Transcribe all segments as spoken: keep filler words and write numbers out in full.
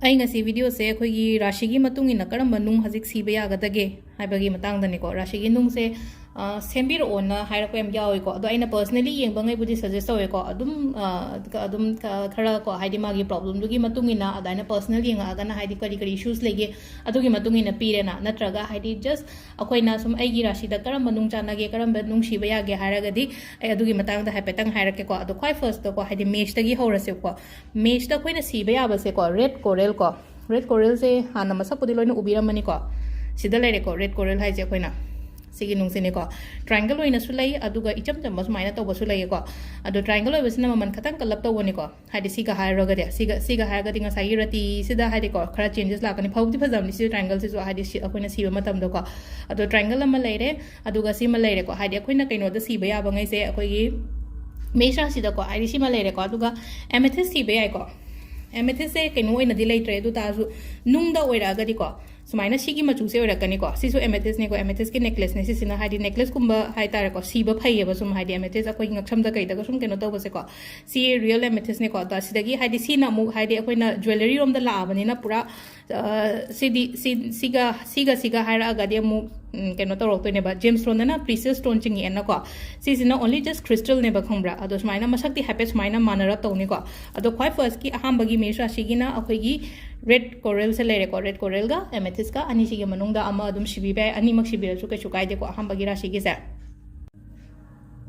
ꯑꯩ ꯉꯁꯤ ꯚꯤꯗꯤꯑꯣꯁꯦ ꯑꯩꯈꯣꯏꯒꯤ ꯔꯥꯁꯤꯒꯤ ꯃꯇꯨꯡ ꯏꯟꯅ ꯀꯔꯝꯕ ꯅꯨꯡ ꯍꯧꯖꯤꯛ ꯁꯤꯕ ꯌꯥꯒꯗꯒꯦ ꯍꯥꯏꯕꯒꯤ ꯃꯇꯥꯡꯗꯅꯤꯀꯣ꯫ ꯔꯥꯁꯤꯒꯤ ꯅꯨꯡꯁꯦ, ꯑ, ꯁꯦꯝꯕꯤꯔꯛꯑꯣꯅ ꯍꯥꯏꯔꯛꯄ ꯌꯥꯝ ꯌꯥꯎꯏꯀꯣ꯫ ꯑꯗꯣ ꯑꯩꯅ personally ꯌꯦꯡꯕꯉꯩꯕꯨꯗꯤ suggest ꯇꯧꯋꯦꯀꯣ꯫ ꯑꯗꯨꯝ, ꯑ, ꯑꯗꯨꯝ, ꯑ, ꯈꯔ ꯀꯣ, ꯍꯥꯏꯗꯤ ꯃꯥꯒꯤ problemꯗꯨꯒꯤ ꯃꯇꯨꯡ ꯏꯟꯅ ꯑꯗꯨꯃꯥꯏꯅ personal ꯌꯦꯡꯉꯛꯑꯒꯅ, ꯍꯥꯏꯗꯤ ꯀꯔꯤ ꯀꯔꯤ issues ꯂꯩꯒꯦ ꯑꯗꯨꯒꯤ ꯃꯇꯨꯡ ꯏꯟꯅ ꯄꯤꯔꯦꯅ꯫ ꯅꯠꯇ꯭ꯔꯒ ꯍꯥꯏꯗꯤ just ꯑꯩꯈꯣꯏꯅ ꯁꯨꯝ ꯑꯩꯒꯤ ꯔꯥꯁꯤꯗ ꯀꯔꯝꯕ ꯅꯨꯡ ꯆꯥꯟꯅꯒꯦ, ꯀꯔꯝꯕ ꯅꯨꯡ ꯁꯤꯕ ꯌꯥꯒꯦ ꯍꯥꯏꯔꯒꯗꯤ ꯑꯩ ꯑꯗꯨꯒꯤ ꯃꯇꯥꯡꯗ ꯍꯥꯏꯐꯦꯠꯇꯪ ꯍꯥꯏꯔꯛꯀꯦꯀꯣ꯫ ꯑꯗꯣ ꯈ꯭ꯋꯥꯏ firstꯇꯀꯣ, ꯍꯥꯏꯗꯤ meshꯇꯒꯤ ꯍꯧꯔꯁꯦꯕꯀꯣ꯫ Meshꯇ ꯑꯩꯈꯣꯏꯅ ꯁꯤꯕ ꯌꯥꯕꯁꯦꯀꯣ, red coral ꯀꯣ, red coralꯁꯦ ꯍꯥꯟꯅ ꯃꯁꯛꯄꯨꯗꯤ ꯂꯣꯏꯅ ꯎꯕꯤꯔꯝꯃꯅꯤꯀꯣ꯫ ꯁꯤꯗ ꯂꯩꯔꯦꯀꯣ, red coral ꯍꯥꯏꯁꯦ ꯑꯩꯈꯣꯏꯅ ꯁꯤꯒꯤ ꯅꯨꯡꯁꯤꯅꯦꯀꯣ꯫ Triangle ꯑꯣꯏꯅꯁꯨ ꯂꯩ, ꯑꯗꯨꯒ ꯏꯆꯝ ꯆꯝꯕ ꯁꯨꯃꯥꯏꯅ ꯇꯧꯕꯁꯨ ꯂꯩꯌꯦꯀꯣ꯫ ꯑꯗꯣ triangle ꯑꯣꯏꯕꯁꯤꯅ ꯃꯃꯜ ꯈꯇꯪ ꯀꯜꯂꯞ ꯇꯧꯕꯅꯤꯀꯣ꯫ ꯍꯥꯏꯗꯤ ꯁꯤꯒ ꯍꯥꯏꯔꯨꯔꯒꯗꯤ, ꯁꯤꯒ, ꯁꯤꯒ ꯍꯥꯏꯔꯒꯗꯤ ꯉꯁꯥꯏꯒꯤ ꯔꯇꯤꯁꯤꯗ ꯍꯥꯏꯗꯤꯀꯣ, ꯈꯔ changes ꯂꯥꯛꯀꯅꯤ꯫ ꯐꯕꯨꯗꯤ ꯐꯖꯕꯅꯤ ꯁꯤ triangleꯁꯤꯁꯨ, ꯍꯥꯏꯗꯤ ꯁꯤ ꯑꯩꯈꯣꯏꯅ ꯁꯤꯕ ꯃꯇꯝꯗꯀꯣ꯫ ꯑꯗꯣ triangle ꯑꯃ ꯂꯩꯔꯦ, ꯑꯗꯨꯒ ꯁꯤꯃ ꯂꯩꯔꯦꯀꯣ꯫ ꯍꯥꯏꯗꯤ ꯑꯩꯈꯣꯏꯅ ꯀꯩꯅꯣꯗ ꯁꯤꯕ ꯌꯥꯕꯉꯩꯁꯦ, ꯑꯩꯈꯣꯏꯒꯤ ꯃꯦꯁ ꯔꯥꯁꯤꯗꯀꯣ, ꯍꯥꯏꯗꯤ ꯁꯤꯃ ꯂꯩꯔꯦꯀꯣ꯫ ꯑꯗꯨꯒ amethyst ꯁꯤꯕ ꯌꯥꯏꯀꯣ꯫ Amethystꯁꯦ ꯀꯩꯅꯣ ꯑꯣꯏꯅꯗꯤ ꯂꯩꯇ꯭ꯔꯦ, ꯑꯗꯨ ꯇꯥꯔꯁꯨ ꯅꯨꯡꯗ ꯑꯣꯏꯔꯛꯑꯒꯗꯤꯀꯣ, ꯁꯨꯃꯥꯏꯅ ꯁꯤꯒꯤ ꯃꯆꯨꯁꯦ ꯑꯣꯏꯔꯛꯀꯅꯤꯀꯣ꯫ ꯁꯤꯁꯨ amethystꯅꯦꯀꯣ, amethystꯀꯤ necklaceꯅꯦ ꯁꯤꯁꯤꯅ, ꯍꯥꯏꯗꯤ necklaceꯀꯨꯝꯕ ꯍꯥꯏꯇꯥꯔꯦꯀꯣ, ꯁꯤꯕ ꯐꯩꯌꯦꯕ꯫ ꯁꯨꯝ ꯍꯥꯏꯗꯤ amethyst ꯑꯩꯈꯣꯏꯒꯤ ꯉꯛꯁꯝꯗ ꯀꯩꯗꯒ ꯁꯨꯝ ꯀꯩꯅꯣ ꯇꯧꯕꯁꯦꯀꯣ, ꯁꯤ real amethystꯅꯦꯀꯣ꯫ ꯑꯗꯣ ꯁꯤꯗꯒꯤ ꯍꯥꯏꯗꯤ ꯁꯤꯅ ꯑꯃꯨꯛ ꯍꯥꯏꯗꯤ ꯑꯩꯈꯣꯏꯅ jewelleryꯔꯣꯝꯗ ꯂꯥꯛꯑꯕꯅꯤꯅ ꯄꯨꯔꯥ, ꯑ, ꯁꯤꯗꯤ, ꯁꯤ, ꯁꯤꯒ, ꯁꯤꯒ, ꯁꯤꯒ ꯍꯥꯏꯔꯛꯑꯒꯗꯤ ꯑꯃꯨꯛ, ꯎꯝ, ꯀꯩꯅꯣ ꯇꯧꯔꯛꯇꯣꯏꯅꯦꯕ, gemstoneꯗꯅ precious stone ꯆꯤꯡꯉꯛꯑꯦꯅꯀꯣ꯫ ꯁꯤꯁꯤꯅ only just crystalꯅꯦꯕ, ꯈꯪꯕ꯭ꯔꯥ? ꯑꯗꯣ ꯁꯨꯃꯥꯏꯅ ꯃꯁꯛꯇꯤ ꯍꯥꯏꯐꯦꯠ ꯁꯨꯃꯥꯏꯅ ꯃꯥꯟꯅꯔꯞ ꯇꯧꯅꯤꯀꯣ꯫ ꯑꯗꯣ ꯈ꯭ꯋꯥꯏ firstꯀꯤ ꯑꯍꯥꯟꯕꯒꯤ ꯃꯦꯁ ꯔꯥꯁꯤꯒꯤꯅ ꯑꯩꯈꯣꯏꯒꯤ red coralꯁꯦ ꯂꯩꯔꯦꯀꯣ, red coralꯒ amethystꯀ ꯑꯅꯤꯁꯤꯒꯤ ꯃꯅꯨꯡꯗ ꯑꯃ ꯑꯗꯨꯝ ꯁꯤꯕꯤꯕ ꯌꯥꯏ, ꯑꯅꯤꯃꯛ ꯁꯤꯕꯤꯔꯁꯨ ꯀꯩꯁꯨ ꯀꯥꯏꯗꯦꯀꯣ ꯑꯍꯥꯟꯕꯒꯤ ꯔꯥꯁꯤꯒꯤꯁꯦ꯫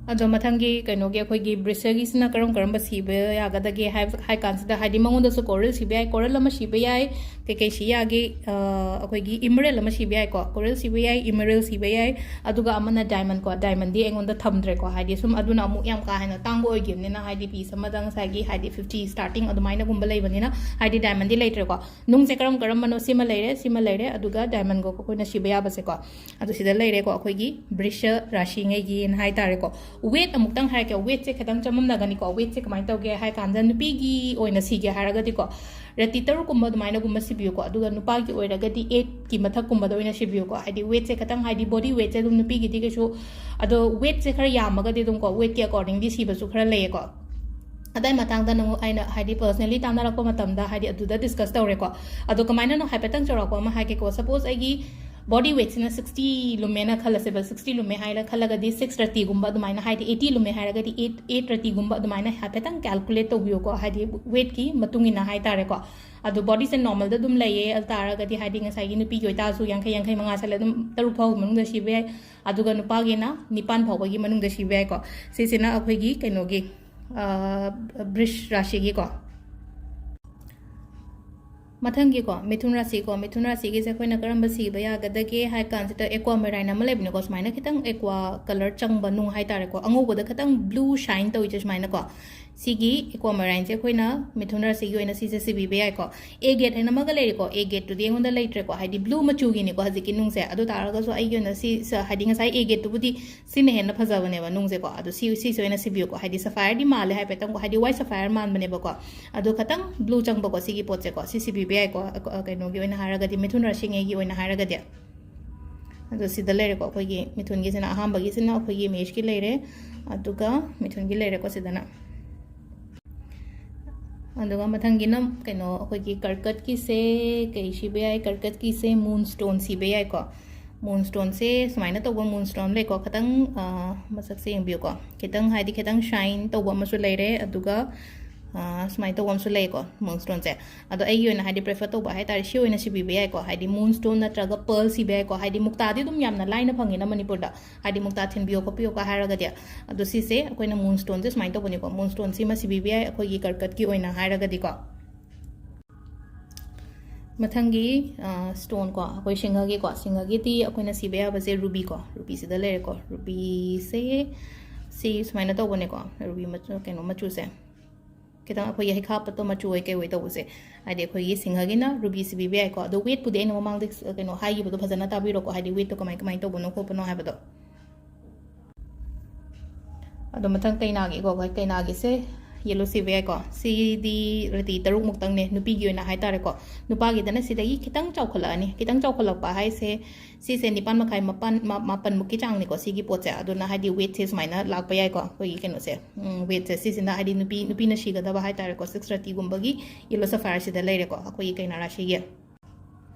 ꯑꯗꯣ ꯃꯊꯪꯒꯤ ꯀꯩꯅꯣꯒꯤ ꯑꯩꯈꯣꯏꯒꯤ ꯕ꯭ꯔꯤꯁꯒꯤꯁꯤꯅ ꯀꯔꯝ ꯀꯔꯝꯕ ꯁꯤꯕ ꯌꯥꯒꯗꯒꯦ ꯍꯥꯏꯕ, ꯍꯥꯏ ꯀꯥꯟꯁꯤꯗ, ꯍꯥꯏꯗꯤ ꯃꯉꯣꯟꯗꯁꯨ coral ꯁꯤꯕ ꯌꯥꯏ, coral ꯑꯃ ꯁꯤꯕ ꯌꯥꯏ, ꯀꯩꯀꯩ ꯁꯤ ꯌꯥꯒꯦ, ꯑ, ꯑꯩꯈꯣꯏꯒꯤ emerald ꯑꯃ ꯁꯤꯕ ꯌꯥꯏꯀꯣ, coral ꯁꯤꯕ ꯌꯥꯏ, emerald ꯁꯤꯕ ꯌꯥꯏ, ꯑꯗꯨꯒ ꯑꯃꯅ diamond ꯀꯣ, diamondꯗꯤ ꯑꯩꯉꯣꯟꯗ ꯊꯝꯗ꯭ꯔꯦꯀꯣ, ꯍꯥꯏꯗꯤ ꯁꯨꯝ ꯑꯗꯨꯅ ꯑꯃꯨꯛ ꯌꯥꯝ ꯀꯥ ꯍꯦꯟꯅ ꯇꯥꯡꯕ ꯑꯣꯏꯈꯤꯕꯅꯤꯅ, ꯍꯥꯏꯗꯤ piece ꯑꯃꯗ ꯉꯁꯥꯏꯒꯤ ꯍꯥꯏꯗꯤ fifty starting ꯑꯗꯨꯃꯥꯏꯅꯒꯨꯝꯕ ꯂꯩꯕꯅꯤꯅ, ꯍꯥꯏꯗꯤ diamondꯗꯤ ꯂꯩꯇ꯭ꯔꯦꯀꯣ꯫ ꯅꯨꯡꯁꯦ ꯀꯔꯝ ꯀꯔꯝꯕꯅꯣ? ꯁꯤꯃ ꯂꯩꯔꯦ, ꯁꯤꯃ ꯂꯩꯔꯦ, ꯑꯗꯨꯒ diamondꯒ ꯑꯩꯈꯣꯏꯅ ꯁꯤꯕ ꯌꯥꯕꯁꯦꯀꯣ꯫ ꯑꯗꯣ ꯁꯤꯗ ꯂꯩꯔꯦꯀꯣ, ꯑꯩꯈꯣꯏꯒꯤ ꯕ꯭ꯔꯤꯁ ꯔꯥꯁꯤꯉꯩꯒꯤꯅ ꯍꯥꯏꯇꯥꯔꯦꯀꯣ꯫ Weight ꯑꯃꯨꯛꯇꯪ ꯍꯥꯏꯔꯛꯀꯦ, weightꯁꯦ ꯈꯤꯇꯪ ꯆꯃꯝꯅꯒꯅꯤꯀꯣ꯫ Weightꯁꯦ ꯀꯃꯥꯏꯅ ꯇꯧꯒꯦ ꯍꯥꯏ ꯀꯥꯟꯗ, ꯅꯨꯄꯤꯒꯤ ꯑꯣꯏꯅ ꯁꯤꯒꯦ ꯍꯥꯏꯔꯒꯗꯤꯀꯣ, ꯔꯦꯇꯤ ꯇꯔꯨꯛꯀꯨꯝꯕ ꯑꯗꯨꯃꯥꯏꯅꯒꯨꯝꯕ ꯁꯤꯕꯤꯌꯨꯀꯣ꯫ ꯑꯗꯨꯒ ꯅꯨꯄꯥꯒꯤ ꯑꯣꯏꯔꯒꯗꯤ eightꯀꯤ ꯃꯊꯛꯀꯨꯝꯕꯗ ꯑꯣꯏꯅ ꯁꯤꯕꯤꯌꯨꯀꯣ꯫ ꯍꯥꯏꯗꯤ weightꯁꯦ ꯈꯤꯇꯪ, ꯍꯥꯏꯗꯤ body weightꯁꯦ ꯑꯗꯨꯝ ꯅꯨꯄꯤꯒꯤꯗꯤ ꯀꯩꯁꯨ, ꯑꯗꯣ weightꯁꯦ ꯈꯔ ꯌꯥꯝꯃꯒꯗꯤ ꯑꯗꯨꯝꯀꯣ, weightꯀꯤ accordingꯗꯤ ꯁꯤꯕꯁꯨ ꯈꯔ ꯂꯩꯌꯦꯀꯣ꯫ ꯑꯗꯥꯏ ꯃꯇꯥꯡꯗ ꯅꯪ ꯑꯩꯅ ꯍꯥꯏꯗꯤ personally ꯇꯥꯟꯅꯔꯛꯄ ꯃꯇꯝꯗ ꯍꯥꯏꯗꯤ ꯑꯗꯨꯗ discuss ꯇꯧꯔꯦꯀꯣ꯫ ꯑꯗꯣ ꯀꯃꯥꯏꯅꯅꯣ ꯍꯥꯏꯐꯦꯠꯇꯪ ꯆꯥꯎꯔꯥꯛꯄ ꯑꯃ ꯍꯥꯏꯒꯦꯀꯣ꯫ Suppose ꯑꯩꯒꯤ body weightꯁꯤꯅ sixty ꯂꯨꯝꯃꯦꯅ ꯈꯜꯂꯁꯦꯕ, sixty ꯂꯨꯝꯃꯦ ꯍꯥꯏꯔ ꯈꯜꯂꯒꯗꯤ six ꯔꯇꯤꯒꯨꯝꯕ ꯑꯗꯨꯃꯥꯏꯅ, ꯍꯥꯏꯗꯤ eighty ꯂꯨꯝꯃꯦ ꯍꯥꯏꯔꯒꯗꯤ eight, eight ꯔꯇꯤꯒꯨꯝꯕ ꯑꯗꯨꯃꯥꯏꯅ ꯍꯥꯏꯐꯦꯠꯇꯪ calculate ꯇꯧꯕꯤꯌꯨꯀꯣ, ꯍꯥꯏꯗꯤ weightꯀꯤ ꯃꯇꯨꯡ ꯏꯟꯅ ꯍꯥꯏꯇꯥꯔꯦꯀꯣ꯫ ꯑꯗꯣ bodyꯁꯦ normalꯗ ꯑꯗꯨꯝ ꯂꯩꯌꯦ, ꯑꯗꯨ ꯇꯥꯔꯒꯗꯤ ꯍꯥꯏꯗꯤ ꯉꯁꯥꯏꯒꯤ ꯅꯨꯄꯤꯒꯤ ꯑꯣꯏꯇꯥꯔꯁꯨ ꯌꯥꯡꯈꯩ, ꯌꯥꯡꯈꯩ ꯃꯉꯥ ꯁꯜꯂꯦ, ꯑꯗꯨꯝ ꯇꯔꯨꯛ ꯐꯥꯎꯒꯤ ꯃꯅꯨꯡꯗ ꯁꯤꯕ ꯌꯥꯏ꯫ ꯑꯗꯨꯒ ꯅꯨꯄꯥꯒꯤꯅ ꯅꯤꯄꯥꯟ ꯐꯥꯎꯕꯒꯤ ꯃꯅꯨꯡꯗ ꯁꯤꯕ ꯌꯥꯏꯀꯣ꯫ ꯁꯤꯁꯤꯅ ꯑꯩꯈꯣꯏꯒꯤ ꯀꯩꯅꯣꯒꯤ, ꯑ, ꯕ꯭ꯔꯤꯁ ꯔꯥꯁꯤꯒꯤꯀꯣ꯫ ꯃꯊꯪꯒꯤꯀꯣ, ꯃꯤꯊꯨꯟ ꯔꯥꯁꯤꯀꯣ꯫ ꯃꯤꯊꯨꯟ ꯔꯥꯁꯤꯒꯤꯁꯦ ꯑꯩꯈꯣꯏꯅ ꯀꯔꯝꯕ ꯁꯤꯕ ꯌꯥꯒꯗꯒꯦ ꯍꯥꯏ ꯀꯥꯟꯁꯤꯗ, aquamarine ꯑꯃ ꯂꯩꯕꯅꯤꯀꯣ, ꯁꯨꯃꯥꯏꯅ ꯈꯤꯇꯪ aqua colour ꯆꯪꯕ ꯅꯨꯡ ꯍꯥꯏꯇꯥꯔꯦꯀꯣ, ꯑꯉꯧꯕꯗ ꯈꯤꯇꯪ blue shine ꯇꯧꯔꯤꯁꯦ ꯁꯨꯃꯥꯏꯅꯀꯣ꯫ ꯁꯤꯒꯤ aquamarine ꯁꯦ ꯑꯩꯈꯣꯏꯅ ꯃꯤꯊꯨꯟ ꯔꯥꯁꯤꯒꯤ ꯑꯣꯏꯅ ꯁꯤꯁꯦ ꯁꯤꯕꯤꯕ ꯌꯥꯏꯀꯣ꯫ Agate ꯍꯥꯏꯅ ꯑꯃꯒ ꯂꯩꯔꯦꯀꯣ, agate ꯇꯨꯗꯤ ꯑꯩꯉꯣꯟꯗ ꯂꯩꯇ꯭ꯔꯦꯀꯣ, ꯍꯥꯏꯗꯤ blue ꯃꯆꯨꯒꯤꯅꯤꯀꯣ ꯍꯧꯖꯤꯛꯀꯤ ꯅꯨꯡꯁꯦ꯫ ꯑꯗꯨ ꯇꯥꯔꯒꯁꯨ ꯑꯩꯒꯤ ꯑꯣꯏꯅ ꯁꯤ, ꯁ-, ꯍꯥꯏꯗꯤ ꯉꯁꯥꯏ agate ꯇꯨꯕꯨꯗꯤ ꯁꯤꯅ ꯍꯦꯟꯅ ꯐꯖꯕꯅꯦꯕ ꯅꯨꯡꯁꯦꯀꯣ꯫ ꯑꯗꯣ ꯁꯤ, ꯁꯤꯁꯦ ꯑꯣꯏꯅ ꯁꯤꯕꯤꯌꯨꯀꯣ, ꯍꯥꯏꯗꯤ sapphire ꯗꯤ ꯃꯥꯜꯂꯦ ꯍꯥꯏꯐꯦꯠꯇꯪꯀꯣ, ꯍꯥꯏꯗꯤ white sapphire ꯃꯥꯟꯕꯅꯦꯕꯀꯣ꯫ ꯑꯗꯣ ꯈꯇꯪ blue ꯆꯪꯕꯀꯣ ꯁꯤꯒꯤ ꯄꯣꯠꯁꯦꯀꯣ, ꯁꯤ ꯁꯤꯕꯤꯕ ꯌꯥꯏꯀꯣ, ꯑ, ꯀꯩꯅꯣꯒꯤ ꯑꯣꯏꯅ ꯍꯥꯏꯔꯒꯗꯤ, ꯃꯤꯊꯨꯟ ꯔꯥꯁꯤꯉꯩꯒꯤ ꯑꯣꯏꯅ ꯍꯥꯏꯔꯒꯗꯤ꯫ ꯑꯗꯣ ꯁꯤꯗ ꯂꯩꯔꯦꯀꯣ, ꯑꯩꯈꯣꯏꯒꯤ ꯃꯤꯊꯨꯟꯒꯤꯁꯤꯅ, ꯑꯍꯥꯟꯕꯒꯤꯁꯤꯅ ꯑꯩꯈꯣꯏꯒꯤ ꯃꯦꯁꯀꯤ ꯂꯩꯔꯦ, ꯑꯗꯨꯒ ꯃꯤꯊꯨꯟꯒꯤ ꯂꯩꯔꯦꯀꯣ ꯁꯤꯗꯅ꯫ ꯑꯗꯨꯒ ꯃꯊꯪꯒꯤꯅ ꯀꯩꯅꯣ, ꯑꯩꯈꯣꯏꯒꯤ ꯀꯔꯀꯠꯀꯤꯁꯦ ꯀꯩ ꯁꯤꯕ ꯌꯥꯏ? ꯀꯔꯀꯠꯀꯤꯁꯦ moonstone ꯁꯤꯕ ꯌꯥꯏꯀꯣ꯫ Moonstoneꯁꯦ ꯁꯨꯃꯥꯏꯅ ꯇꯧꯕ moonstone ꯂꯩꯀꯣ, ꯈꯤꯇꯪ, ꯑ, ꯃꯁꯛꯁꯦ ꯌꯦꯡꯕꯤꯌꯨꯀꯣ, ꯈꯤꯇꯪ ꯍꯥꯏꯗꯤ ꯈꯤꯇꯪ shine ꯇꯧꯕ ꯑꯃꯁꯨ ꯂꯩꯔꯦ, ꯑꯗꯨꯒ, ꯑ, ꯁꯨꯃꯥꯏꯅ ꯇꯧꯕ ꯑꯃꯁꯨ ꯂꯩꯀꯣ moonstoneꯁꯦ꯫ ꯑꯗꯣ ꯑꯩꯒꯤ ꯑꯣꯏꯅ ꯍꯥꯏꯗꯤ prefer ꯇꯧꯕ ꯍꯥꯏꯇꯥꯔꯦ, ꯁꯤ ꯑꯣꯏꯅ ꯁꯤꯕꯤꯕ ꯌꯥꯏꯀꯣ, ꯍꯥꯏꯗꯤ moonstone ꯅꯠꯇ꯭ꯔꯒ pearl ꯁꯤꯕ ꯌꯥꯏꯀꯣ, ꯍꯥꯏꯗꯤ ꯃꯨꯛꯇꯥꯗꯤ ꯑꯗꯨꯝ ꯌꯥꯝꯅ ꯂꯥꯏꯅ ꯐꯪꯉꯤꯅ ꯃꯅꯤꯄꯨꯔꯗ, ꯍꯥꯏꯗꯤ ꯃꯨꯛꯇꯥ ꯊꯤꯟꯕꯤꯌꯣ ꯈꯣꯠꯄꯤꯌꯣꯀ ꯍꯥꯏꯔꯒꯗꯤ꯫ ꯑꯗꯣ ꯁꯤꯁꯦ ꯑꯩꯈꯣꯏꯅ moonstoneꯁꯦ ꯁꯨꯃꯥꯏꯅ ꯇꯧꯕꯅꯤꯀꯣ, moonstone ꯁꯤꯃ ꯁꯤꯕꯤꯕ ꯌꯥꯏ ꯑꯩꯈꯣꯏꯒꯤ ꯀꯔꯀꯠꯀꯤ ꯑꯣꯏꯅ ꯍꯥꯏꯔꯒꯗꯤꯀꯣ꯫ ꯃꯊꯪꯒꯤ, ꯑ, stone ꯀꯣ, ꯑꯩꯈꯣꯏ ꯁꯤꯡꯍꯒꯤꯀꯣ, ꯁꯤꯡꯍꯒꯤꯗꯤ ꯑꯩꯈꯣꯏꯅ ꯁꯤꯕ ꯌꯥꯕꯁꯦ ruby ꯀꯣ, rubyꯁꯤꯗ ꯂꯩꯔꯦꯀꯣ꯫ Rubyꯁꯦ ꯁꯤ ꯁꯨꯃꯥꯏꯅ ꯇꯧꯕꯅꯦꯀꯣ, ruby ꯃꯆꯨ, ꯀꯩꯅꯣ ꯃꯆꯨꯁꯦ꯫ ꯈꯤꯇꯪ ꯑꯩꯈꯣꯏꯒꯤ ꯍꯩꯈꯥ ꯄꯠꯄ ꯃꯆꯨ ꯑꯣꯏ ꯀꯩ ꯑꯣꯏ ꯇꯧꯕꯁꯦ, ꯍꯥꯏꯗꯤ ꯑꯩꯈꯣꯏꯒꯤ ꯁꯤꯡꯍꯒꯤꯅ ruby ꯁꯤꯕꯤꯕ ꯌꯥꯏꯀꯣ꯫ ꯑꯗꯣ weightꯄꯨꯗꯤ ꯑꯩꯅ ꯃꯃꯥꯡꯗ, ꯀꯩꯅꯣ, ꯍꯥꯏꯈꯤꯕꯗꯣ ꯐꯖꯅ ꯇꯥꯕꯤꯔꯣꯀꯣ, ꯍꯥꯏꯗꯤ weightꯇꯣ ꯀꯃꯥꯏ, ꯀꯃꯥꯏꯅ ꯇꯧꯕꯅꯣ ꯈꯣꯠꯄꯅꯣ ꯍꯥꯏꯕꯗꯣ꯫ ꯑꯗꯣ ꯃꯊꯪ ꯀꯩꯅꯥꯒꯤꯀꯣ, ꯑꯩꯈꯣꯏ ꯀꯩꯅꯥꯒꯤꯁꯦ ꯌꯦꯜꯂꯣ ꯁꯤꯕ ꯌꯥꯏꯀꯣ꯫ ꯁꯤꯗꯤ ꯔꯥꯇꯤ ꯇꯔꯨꯛꯃꯨꯛꯇꯪꯅꯦ, ꯅꯨꯄꯤꯒꯤ ꯑꯣꯏꯅ ꯍꯥꯏꯇꯥꯔꯦꯀꯣ꯫ ꯅꯨꯄꯥꯒꯤꯗꯅ ꯁꯤꯗꯒꯤ ꯈꯤꯇꯪ ꯆꯥꯎꯈꯠꯂꯛꯑꯅꯤ꯫ ꯈꯤꯇꯪ ꯆꯥꯎꯈꯠꯂꯛꯄ ꯍꯥꯏꯁꯦ, ꯁꯤꯁꯦ ꯅꯤꯄꯥꯟ ꯃꯈꯥꯏ, ꯃꯄꯥꯟ, ꯃꯥ-, ꯃꯥꯄꯟꯃꯨꯛꯀꯤ ꯆꯥꯡꯅꯤꯀꯣ ꯁꯤꯒꯤ ꯄꯣꯠꯁꯦ꯫ ꯑꯗꯨꯅ ꯍꯥꯏꯗꯤ ꯋꯦꯠꯁꯦ ꯁꯨꯃꯥꯏꯅ ꯂꯥꯛꯄ ꯌꯥꯏꯀꯣ, ꯑꯩꯈꯣꯏꯒꯤ ꯀꯩꯅꯣꯁꯦ, ꯎꯝ, ꯋꯦꯠꯁꯦ꯫ ꯁꯤꯁꯤꯅ ꯍꯥꯏꯗꯤ ꯅꯨꯄꯤ, ꯅꯨꯄꯤꯅ ꯁꯤꯒꯗꯕ ꯍꯥꯏꯇꯥꯔꯦꯀꯣ, ꯁꯤꯛꯁ ꯊꯥꯔꯇꯤꯒꯨꯝꯕꯒꯤ ꯌꯦꯜꯂꯣ ꯁꯐꯥꯌꯔꯁꯤꯗ ꯂꯩꯔꯦꯀꯣ, ꯑꯩꯈꯣꯏꯒꯤ ꯀꯩꯅꯣ ꯔꯥꯁꯤꯒꯤ꯫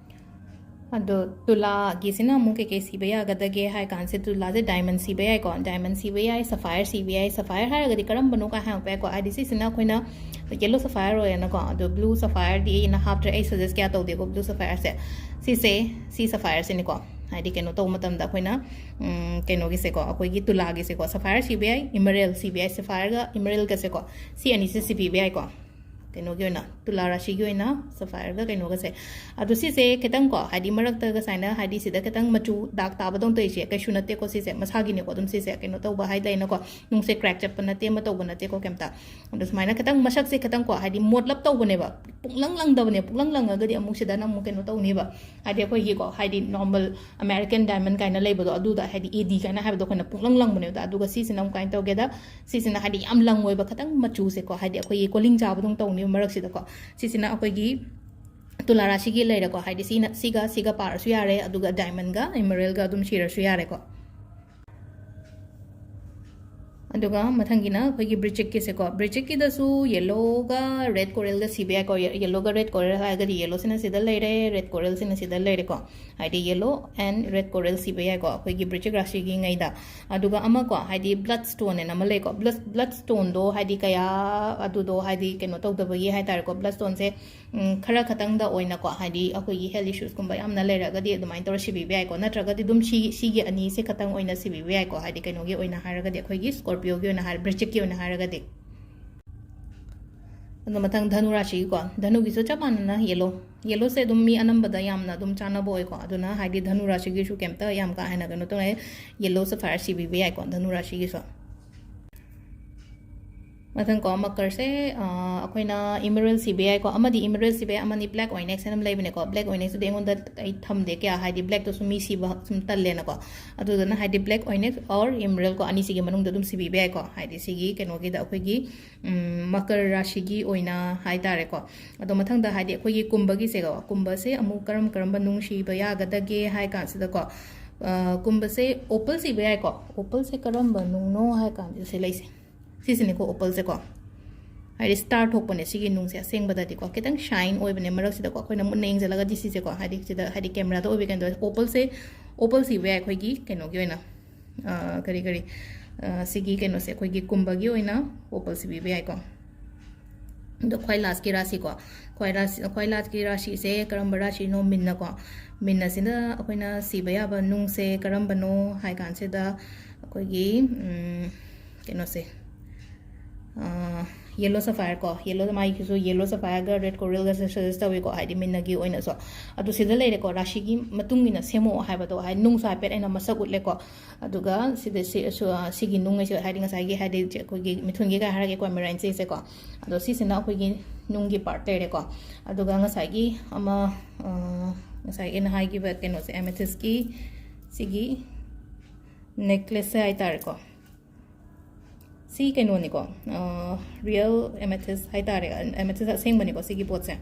ꯑꯗꯣ ꯇꯨꯂꯥꯒꯤꯁꯤꯅ ꯑꯃꯨꯛ ꯀꯩꯀꯩ ꯁꯤꯕ ꯌꯥꯒꯗꯒꯦ ꯍꯥꯏ ꯀꯥꯟꯁꯦ, ꯇꯨꯂꯥꯁꯦ ꯗꯥꯏꯃꯟ ꯁꯤꯕ ꯌꯥꯏꯀꯣ, ꯗꯥꯏꯃꯟ ꯁꯤꯕ ꯌꯥꯏ, ꯁꯐꯥꯌꯔ ꯁꯤꯕ ꯌꯥꯏ꯫ ꯁꯐꯥꯌꯔ ꯍꯥꯏꯔꯒꯗꯤ ꯀꯔꯝꯕꯅꯣ ꯀꯥꯏ ꯍꯪꯉꯛꯄ ꯌꯥꯏꯀꯣ꯫ ꯍꯥꯏꯗꯤ ꯁꯤꯁꯤꯅ ꯑꯩꯈꯣꯏꯅ ꯌꯦꯜꯂꯣ ꯁꯐꯥꯌꯔ ꯑꯣꯏꯔꯦꯅꯀꯣ, ꯑꯗꯣ ꯕ꯭ꯂꯨ ꯁꯐꯥꯌꯔꯗꯤ ꯑꯩꯅ ꯍꯥꯞꯇ꯭ꯔꯦ, ꯑꯩ ꯁꯖꯦꯁ ꯀꯌꯥ ꯇꯧꯗꯦꯀꯣ ꯕ꯭ꯂꯨ ꯁꯐꯥꯌꯔꯁꯦ꯫ ꯁꯤꯁꯦ, ꯁꯤ ꯁꯐꯥꯌꯔꯁꯤꯅꯤꯀꯣ꯫ ꯍꯥꯏꯗꯤ ꯀꯩꯅꯣ ꯇꯧꯕ ꯃꯇꯝꯗ ꯑꯩꯈꯣꯏꯅ, ꯎꯝ, ꯀꯩꯅꯣꯒꯤꯁꯦꯀꯣ, ꯑꯩꯈꯣꯏꯒꯤ ꯇꯨꯂꯥꯒꯤꯁꯦꯀꯣ, ꯁꯐꯥꯌꯔ ꯁꯤꯕ ꯌꯥꯏ, ꯏꯃꯔꯦꯜ ꯁꯤꯕ ꯌꯥꯏ, ꯁꯐꯥꯌꯔꯒ ꯏꯃꯔꯦꯜꯒꯁꯦꯀꯣ, ꯁꯤ ꯑꯅꯤꯁꯦ ꯁꯤꯕꯤꯕ ꯌꯥꯏꯀꯣ꯫ ꯀꯩꯅꯣꯒꯤ ꯑꯣꯏꯅ, ꯇꯨꯂꯥ ꯔꯥꯁꯤꯒꯤ ꯑꯣꯏꯅ ꯁꯐꯥꯌꯔꯒ ꯀꯩꯅꯣꯒꯁꯦ꯫ ꯑꯗꯣ ꯁꯤꯁꯦ ꯈꯤꯇꯪ ꯀꯣ, ꯍꯥꯏꯗꯤ ꯃꯔꯛꯇꯒ ꯁꯨꯃꯥꯏꯅ, ꯍꯥꯏꯗꯤ ꯁꯤꯗ ꯈꯤꯇꯪ ꯃꯆꯨ ꯗꯥꯛ ꯇꯥꯕꯗꯧꯅ ꯇꯧꯔꯤꯁꯦ ꯀꯩꯁꯨ ꯅꯠꯇꯦꯀꯣ, ꯁꯤꯁꯦ ꯃꯁꯥꯒꯤꯅꯤꯀꯣ꯫ ꯑꯗꯨꯝ ꯁꯤꯁꯦ ꯀꯩꯅꯣ ꯇꯧꯕ ꯍꯥꯏ ꯂꯩꯅꯀꯣ, ꯅꯨꯡꯁꯦ ꯀ꯭ꯔꯦꯛ ꯆꯠꯄ ꯅꯠꯇꯦ, ꯑꯃ ꯇꯧꯕ ꯅꯠꯇꯦꯀꯣ ꯀꯩꯝꯇ꯫ ꯑꯗꯣ ꯁꯨꯃꯥꯏꯅ ꯈꯤꯇꯪ ꯃꯁꯛꯁꯦ ꯈꯤꯇꯪ ꯀꯣ, ꯍꯥꯏꯗꯤ ꯃꯣꯠꯂꯞ ꯇꯧꯕꯅꯦꯕ, ꯄꯨꯡꯂꯪ ꯂꯪꯗꯕꯅꯦ꯫ ꯄꯨꯡꯂꯪ ꯂꯪꯉꯒꯗꯤ ꯑꯃꯨꯛ ꯁꯤꯗꯅ ꯑꯃꯨꯛ ꯀꯩꯅꯣ ꯇꯧꯅꯦꯕ, ꯍꯥꯏꯗꯤ ꯑꯩꯈꯣꯏꯒꯤꯀꯣ, ꯍꯥꯏꯗꯤ ꯅꯣꯔꯃꯦꯜ ꯑꯃꯦꯔꯤꯀꯦꯟ ꯗꯥꯏꯃꯟ ꯀꯥꯏꯅ ꯂꯩꯕꯗꯣ, ꯑꯗꯨꯗ ꯍꯥꯏꯗꯤ ꯑꯦ ꯗꯤ ꯀꯥꯏꯅ ꯍꯥꯏꯕꯗꯣ ꯑꯩꯈꯣꯏꯅ ꯄꯨꯡꯂꯪ ꯂꯪꯕꯅꯦꯕ꯫ ꯑꯗꯨꯒ ꯁꯤꯁꯤꯅ ꯑꯃꯨꯛ ꯀꯃꯥꯏꯅ ꯇꯧꯒꯦꯗ, ꯁꯤꯁꯤꯅ ꯍꯥꯏꯗꯤ ꯌꯥꯝ ꯂꯪ ꯑꯣꯏꯕ, ꯈꯤꯇꯪ ꯃꯆꯨꯁꯦꯀꯣ, ꯍꯥꯏꯗꯤ ꯑꯩꯈꯣꯏꯒꯤ ꯀꯣꯂꯤꯡ ꯆꯥꯕꯗꯧꯅ ꯇꯧꯅꯦꯕ ꯃꯔꯛꯁꯤꯗꯀꯣ꯫ ꯁꯤꯁꯤꯅ ꯑꯩꯈꯣꯏꯒꯤ ꯇꯨꯂꯥ ꯔꯥꯁꯤꯒꯤ ꯂꯩꯔꯦꯀꯣ, ꯍꯥꯏꯗꯤ ꯁꯤꯅ, ꯁꯤꯒ, ꯁꯤꯒ ꯄꯥꯔꯁꯨ ꯌꯥꯔꯦ, ꯑꯗꯨꯒ ꯗꯥꯏꯃꯟꯒ ꯏꯃꯔꯦꯜꯒ ꯑꯗꯨꯝ ꯁꯤꯔꯁꯨ ꯌꯥꯔꯦꯀꯣ꯫ ꯑꯗꯨꯒ ꯃꯊꯪꯒꯤꯅ ꯑꯩꯈꯣꯏꯒꯤ ꯕ꯭ꯔꯤꯆꯤꯛꯀꯤꯁꯦꯀꯣ꯫ ꯕ꯭ꯔꯤꯆꯤꯛꯀꯤꯗꯁꯨ ꯌꯦꯜꯂꯣꯒ ꯔꯦꯗ ꯀꯣꯔꯦꯜꯒ ꯁꯤꯕ ꯌꯥꯏꯀꯣ꯫ ꯌꯦ-, ꯌꯦꯜꯂꯣꯒ ꯔꯦꯗ ꯀꯣꯔꯦꯜ ꯍꯥꯏꯔꯒꯗꯤ ꯌꯦꯜꯂꯣꯁꯤꯅ ꯁꯤꯗ ꯂꯩꯔꯦ, ꯔꯦꯗ ꯀꯣꯔꯦꯜꯁꯤꯅ ꯁꯤꯗ ꯂꯩꯔꯦꯀꯣ꯫ ꯍꯥꯏꯗꯤ ꯌꯦꯜꯂꯣ ꯑꯦꯟ ꯔꯦꯗ ꯀꯣꯔꯦꯜ ꯁꯤꯕ ꯌꯥꯏꯀꯣ, ꯑꯩꯈꯣꯏꯒꯤ ꯕ꯭ꯔꯤꯆꯤꯛ ꯔꯥꯁꯤꯒꯤ ꯉꯩꯗ꯫ ꯑꯗꯨꯒ ꯑꯃꯀꯣ, ꯍꯥꯏꯗꯤ ꯕ꯭ꯂꯠ ꯁ꯭ꯇꯣꯟ ꯑꯅ ꯑꯃ ꯂꯩꯀꯣ꯫ ꯕ꯭ꯂꯠ, ꯕ꯭ꯂꯠ ꯁ꯭ꯇꯣꯟꯗꯣ ꯍꯥꯏꯗꯤ ꯀꯌꯥ ꯑꯗꯨꯗꯣ ꯍꯥꯏꯗꯤ ꯀꯩꯅꯣ ꯇꯧꯗꯕꯒꯤ ꯍꯥꯏꯇꯥꯔꯦꯀꯣ꯫ ꯕ꯭ꯂꯠ ꯁ꯭ꯇꯣꯟꯁꯦ ꯎꯝ, ꯈꯔ ꯈꯛꯇꯪꯗ ꯑꯣꯏꯅꯀꯣ, ꯍꯥꯏꯗꯤ ꯑꯩꯈꯣꯏꯒꯤ ꯍꯦꯜꯊ ꯏꯁꯨꯁꯀꯨꯝꯕ ꯌꯥꯝꯅ ꯂꯩꯔꯒꯗꯤ ꯑꯗꯨꯃꯥꯏꯅ ꯇꯧꯔ ꯁꯤꯕꯤꯕ ꯌꯥꯏꯀꯣ, ꯅꯠꯇ꯭ꯔꯒꯗꯤ ꯑꯗꯨꯝ ꯁꯤ, ꯁꯤꯒꯤ ꯑꯅꯤꯁꯦ ꯈꯛꯇꯪ ꯑꯣꯏꯅ ꯁꯤꯕꯤꯕ ꯌꯥꯏꯀꯣ, ꯍꯥꯏꯗꯤ ꯀꯩꯅꯣꯒꯤ ꯑꯣꯏꯅ ꯍꯥꯏꯔꯒꯗꯤ, ꯑꯩꯈꯣꯏꯒꯤ ꯁ꯭ꯀꯣꯔꯄꯤꯌꯣꯒꯤ ꯑꯣꯏꯅ ꯍꯥꯏꯔ-, ꯕ꯭ꯔꯤꯆꯤꯛꯀꯤ ꯑꯣꯏꯅ ꯍꯥꯏꯔꯒꯗꯤ꯫ ꯑꯗꯣ ꯃꯊꯪ ꯙꯅꯨ ꯔꯥꯁꯤꯒꯤꯀꯣ, ꯙꯅꯨꯒꯤꯁꯨ ꯆꯞ ꯃꯥꯟꯅꯅ ꯌꯦꯜꯂꯣ, ꯌꯦꯜꯂꯣꯁꯦ ꯑꯗꯨꯝ ꯃꯤ ꯑꯅꯝꯕꯗ ꯌꯥꯝꯅ ꯑꯗꯨꯝ ꯆꯥꯟꯅꯕ ꯑꯣꯏꯀꯣ, ꯑꯗꯨꯅ ꯍꯥꯏꯗꯤ ꯙꯅꯨ ꯔꯥꯁꯤꯒꯤꯁꯨ ꯀꯩꯝꯇ ꯌꯥꯝ ꯀꯥ ꯍꯦꯟꯅ ꯀꯩꯅꯣ ꯇꯧꯔꯦ, ꯌꯦꯜꯂꯣ ꯁꯐꯥꯌꯔ ꯁꯤꯕꯤꯕ ꯌꯥꯏꯀꯣ ꯙꯅꯨ ꯔꯥꯁꯤꯒꯤꯁꯨ꯫ ꯃꯊꯪ ꯀꯣ, ꯃꯀꯔꯁꯦ, ꯑ, ꯑꯩꯈꯣꯏꯅ emerald ꯁꯤꯕ ꯌꯥꯏꯀꯣ, ꯑꯃꯗꯤ emerald ꯁꯤꯕ ꯌꯥꯏ, ꯑꯃꯅꯤ black onyx ꯍꯥꯏꯅ ꯑꯃ ꯂꯩꯕꯅꯦꯀꯣ꯫ Black onyx ꯇꯨꯗꯤ ꯑꯩꯉꯣꯟꯗ ꯑꯩ ꯊꯝꯗꯦ ꯀꯌꯥ, ꯍꯥꯏꯗꯤ black ꯇꯨꯁꯨ ꯃꯤ ꯁꯤꯕ ꯁꯨꯝ ꯇꯜꯂꯦꯅꯀꯣ꯫ ꯑꯗꯨꯗꯨꯅ ꯍꯥꯏꯗꯤ black onyx or emerald ꯀꯣ, ꯑꯅꯤꯁꯤꯒꯤ ꯃꯅꯨꯡꯗ ꯑꯗꯨꯝ ꯁꯤꯕꯤꯕ ꯌꯥꯏꯀꯣ, ꯍꯥꯏꯗꯤ ꯁꯤꯒꯤ ꯀꯩꯅꯣꯒꯤꯗ ꯑꯩꯈꯣꯏꯒꯤ, ꯎꯝ, ꯃꯀꯔ ꯔꯥꯁꯤꯒꯤ ꯑꯣꯏꯅ ꯍꯥꯏꯇꯥꯔꯦꯀꯣ꯫ ꯑꯗꯣ ꯃꯊꯪꯗ ꯍꯥꯏꯗꯤ ꯑꯩꯈꯣꯏꯒꯤ ꯀꯨꯝꯕꯒꯤꯁꯦꯀꯣ, ꯀꯨꯝꯕꯁꯦ ꯑꯃꯨꯛ ꯀꯔꯝ ꯀꯔꯝꯕ ꯅꯨꯡ ꯁꯤꯕ ꯌꯥꯒꯗꯒꯦ ꯍꯥꯏ ꯀꯥꯟꯁꯤꯗꯀꯣ, ꯑ, ꯀꯨꯝꯕꯁꯦ opal ꯁꯤꯕ ꯌꯥꯏꯀꯣ꯫ Opal ꯁꯦ ꯀꯔꯝꯕ ꯅꯨꯡꯅꯣ ꯍꯥꯏ ꯀꯥꯟꯁꯤꯗ ꯁꯤ ꯂꯩꯁꯦ, ꯁꯤꯁꯤꯅꯦꯀꯣ opal ꯁꯦꯀꯣ꯫ ꯍꯥꯏꯗꯤ star ꯊꯣꯛꯄꯅꯦ ꯁꯤꯒꯤ ꯅꯨꯡꯁꯦ ꯑꯁꯦꯡꯕꯗꯗꯤꯀꯣ, ꯈꯤꯇꯪ shine ꯑꯣꯏꯕꯅꯦ ꯃꯔꯛꯁꯤꯗꯀꯣ꯫ ꯑꯩꯈꯣꯏꯅ ꯃꯨꯟꯅ ꯌꯦꯡꯁꯤꯜꯂꯒꯗꯤ ꯁꯤꯁꯦꯀꯣ, ꯍꯥꯏꯗꯤ ꯁꯤꯗ, ꯍꯥꯏꯗꯤ camera ꯗ ꯑꯣꯏꯕ ꯀꯩꯅꯣ opal ꯁꯦ, opal ꯁꯤꯕ ꯌꯥꯏ ꯑꯩꯈꯣꯏꯒꯤ ꯀꯩꯅꯣꯒꯤ ꯑꯣꯏꯅ, ꯑ, ꯀꯔꯤ ꯀꯔꯤ, ꯑ, ꯁꯤꯒꯤ ꯀꯩꯅꯣꯁꯦ ꯑꯩꯈꯣꯏꯒꯤ ꯀꯨꯝꯕꯒꯤ ꯑꯣꯏꯅ opal ꯁꯤꯕꯤꯕ ꯌꯥꯏꯀꯣ꯫ ꯑꯗꯣ ꯈ꯭ꯋꯥꯏ last ꯀꯤ ꯔꯥꯁꯤꯀꯣ, ꯈ꯭ꯋꯥꯏ ꯔꯥꯁꯤ, ꯈ꯭ꯋꯥꯏ last ꯀꯤ ꯔꯥꯁꯤꯁꯦ ꯀꯔꯝꯕ ꯔꯥꯁꯤꯅꯣ? ꯃꯤꯟꯅꯀꯣ꯫ ꯃꯤꯟ ꯑꯁꯤꯅ ꯑꯩꯈꯣꯏꯅ ꯁꯤꯕ ꯌꯥꯕ ꯅꯨꯡꯁꯦ ꯀꯔꯝꯕꯅꯣ ꯍꯥꯏ ꯀꯥꯟꯁꯤꯗ ꯑꯩꯈꯣꯏꯒꯤ, ꯎꯝ, ꯀꯩꯅꯣꯁꯦ, ꯑ, yellow sapphire ꯀꯣ, yellow, ꯃꯥꯒꯤꯁꯨ yellow sapphire ꯒ red coral ꯒꯁꯦ suggest ꯇꯧꯋꯤꯀꯣ, ꯍꯥꯏꯗꯤ ꯃꯤꯟꯅꯒꯤ ꯑꯣꯏꯅꯁꯨ꯫ ꯑꯗꯨ ꯁꯤꯗ ꯂꯩꯔꯦꯀꯣ, ꯔꯥꯁꯤꯒꯤ ꯃꯇꯨꯡ ꯏꯟꯅ ꯁꯦꯝꯃꯛꯑꯣ ꯍꯥꯏꯕꯗꯣ, ꯍꯥꯏꯗꯤ ꯅꯨꯡꯁꯨ ꯍꯥꯏꯐꯦꯠ ꯑꯩꯅ ꯃꯁꯛ ꯎꯠꯂꯦꯀꯣ꯫ ꯑꯗꯨꯒ ꯁꯤꯗ ꯁꯤ, ꯁꯨ-, ꯑ, ꯁꯤꯒꯤ ꯅꯨꯡ ꯑꯁꯤ, ꯍꯥꯏꯗꯤ ꯉꯁꯥꯏꯒꯤ, ꯍꯥꯏꯗꯤ ꯆꯦ-, ꯑꯩꯈꯣꯏꯒꯤ ꯃꯤꯊꯨꯟꯒꯤ ꯀꯥꯏ ꯍꯥꯏꯔꯒꯦꯀꯣ, marine ꯁꯦ ꯁꯦꯀꯣ꯫ ꯑꯗꯣ ꯁꯤꯁꯤꯅ ꯑꯩꯈꯣꯏꯒꯤ ꯅꯨꯡꯒꯤ part ꯂꯩꯔꯦꯀꯣ꯫ ꯑꯗꯨꯒ ꯉꯁꯥꯏꯒꯤ ꯑꯃ, ꯑ, ꯉꯁꯥꯏ ꯑꯩꯅ ꯍꯥꯏꯈꯤꯕ ꯀꯩꯅꯣꯁꯦ, amethyst ꯀꯤ ꯁꯤꯒꯤ necklace ꯁꯦ ꯍꯥꯏꯇꯥꯔꯦꯀꯣ꯫ ꯁꯤ ꯀꯩꯅꯣꯅꯤꯀꯣ, ꯑ, real amethyst ꯍꯥꯏꯇꯥꯔꯦ, amethyst ꯑꯁꯦꯡꯕꯅꯤꯀꯣ ꯁꯤꯒꯤ ꯄꯣꯠꯁꯦ꯫